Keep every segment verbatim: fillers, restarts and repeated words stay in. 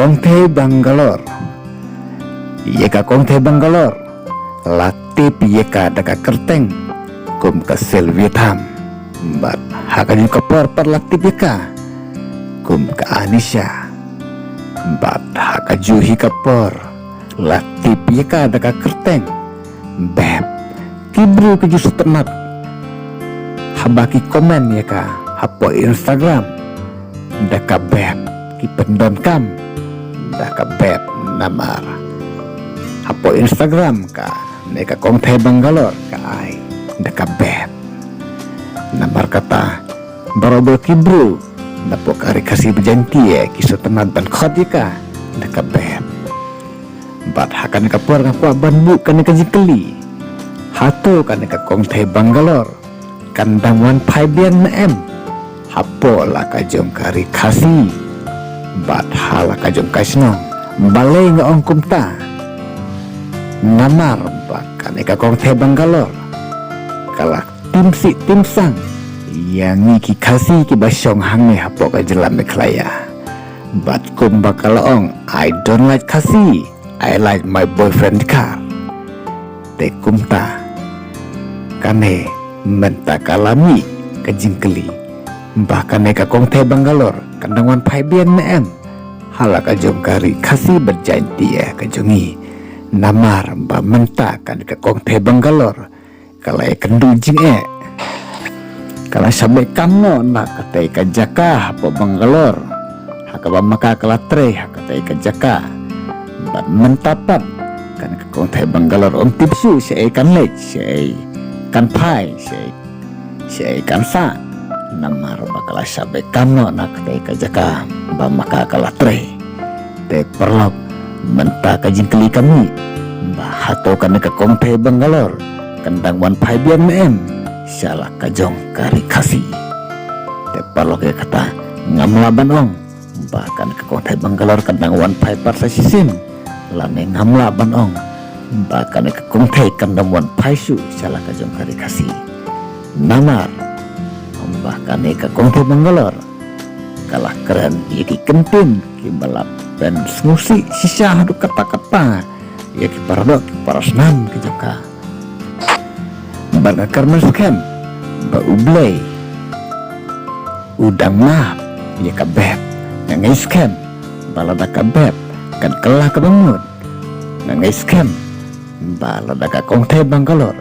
Kongthei Bangalore. Ïa ka Kongthei Bangalore la tip ïa ka da ka kyrteng kum ka Sylvia Tham. Bad ha ka ju ka por pat la tip ïa ka kum ka Anisha. Bad ha ka ju hi ka por la tip ïa ka da ka kyrteng Beb. Ki briew ki ju sngewtynnat haba ki comment ïa ka hapoh Instagram da ka Beb, ki pyndonkam da ka Beb. Namar hapoh Instagram kane ka Kongthei Bangalore ka ai da ka Beb. Namar kata baroh ki briew napoh ka Ri Khasi Bajaintia ki sngewtynnat ban khot ïa ka da ka Beb. Bad ha kane ka por nga kwah ban buh kane ka jingkylli. Hato kane ka Kongthei Bangalore kan dang wan phai biang ne em hapoh la ka jong ka Ri Khasi bad ha la ka jong ka shnong? Balei nga ong kumta? Namar ba kane ka Kongthei Bangalore ka la tim sih tim sang ïa ngi ki Khasi kiba shong hangne hapoh ka jylla Meghalaya. Bad kumba ka la ong, "I don't like Khasi, I like my boyfriend Dkhar." Te kumta kane mynta ka la mih ka jingkylli ba kane ka Kongthei Bangalore kan dang wan phai biang ne em ha la ka jong ka Ri Khasi Bajaintia ka jong ngi. Namar ba mynta kane ka Kongthei Bangalore ka la ïakynduh jingeh. Ka la shah beh kam noh na katei ka jaka hapoh Bangalore ha kaba ma ka ka la trei ha katei ka jaka. Bad mynta pat kane ka Kongthei Bangalore ym tip shuh shaei kan leit, shaei kan phai, shaei, shaei kan sah. Namar ba ka la shah beh kam noh na katei ka jaka ba ma ka ka la trei. Te paralok, mynta ka jingkylli ka mih ba hato kane ka Kongthei Bangalore kan dang wan phai biang ne em sha la ka jong ka Ri Khasi. Te paralok, ïa kata ngam lah ban ong ba kane ka Kongthei Bangalore kan dang wan phai pat sa shisien, lane ngam lah ban ong ba kane ka Kongthei kan dang wan phai shuh sha la ka jong ka Ri Khasi. Namar ba kane ka Kongthei Bangalore ka la kren ïa ki kyntien kiba la pynsngewsih shisha haduh katta katta ïa ki paradoh ki parasnam ki jong ka. Bad nga kyrmen skhem ba U Blei u dang map ïa ka Beb. Nga ngeit skhem ba lada ka Beb kan kylla kaba mut, nga ngeit skhem ba lada ka Kongthei Bangalore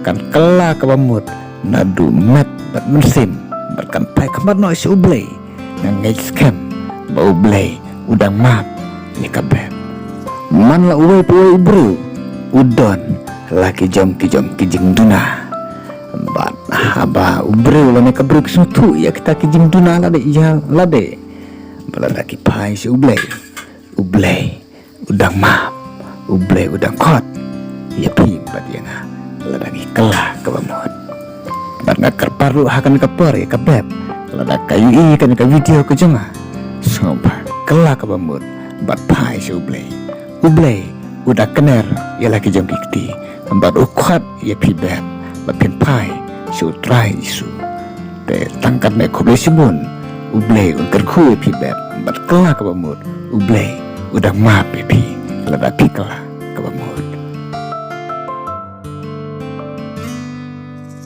kan kylla kaba mut naduh met bad mynsiem bad kan phai khmat noh sha U Blei, nga ngeit skhem ba U Blei u dang map ïa ka Beb. Man la uwei pa uwei u briew u don la ki jong ki jong ki jingduna. Bad haba u briew lane ka briew ki sngewthuh ïa kita ki jingduna lade ïa lade, ba lada ki phai sha U Blei, U Blei u dang map, U Blei u dang khot ïa phi bad ïa nga lada ngi kylla kaba mut. Bad nga kyrpad ruh ha kane ka por ïa ka Beb, lada ka ïohi ïa kane ka video ka jong nga, sngewbha kylla kaba mut bad phai sha U Blei. U Blei u da kner ïa la ki jong ki kti bad u khot ïa phi Beb ba phin phai sha U Trai Jisu. Te tang katne, khublei shibun. U Blei un kyrkhu ïa phi Beb bad kylla kaba mut. U Blei u dang map ïa phi lada phi kylla.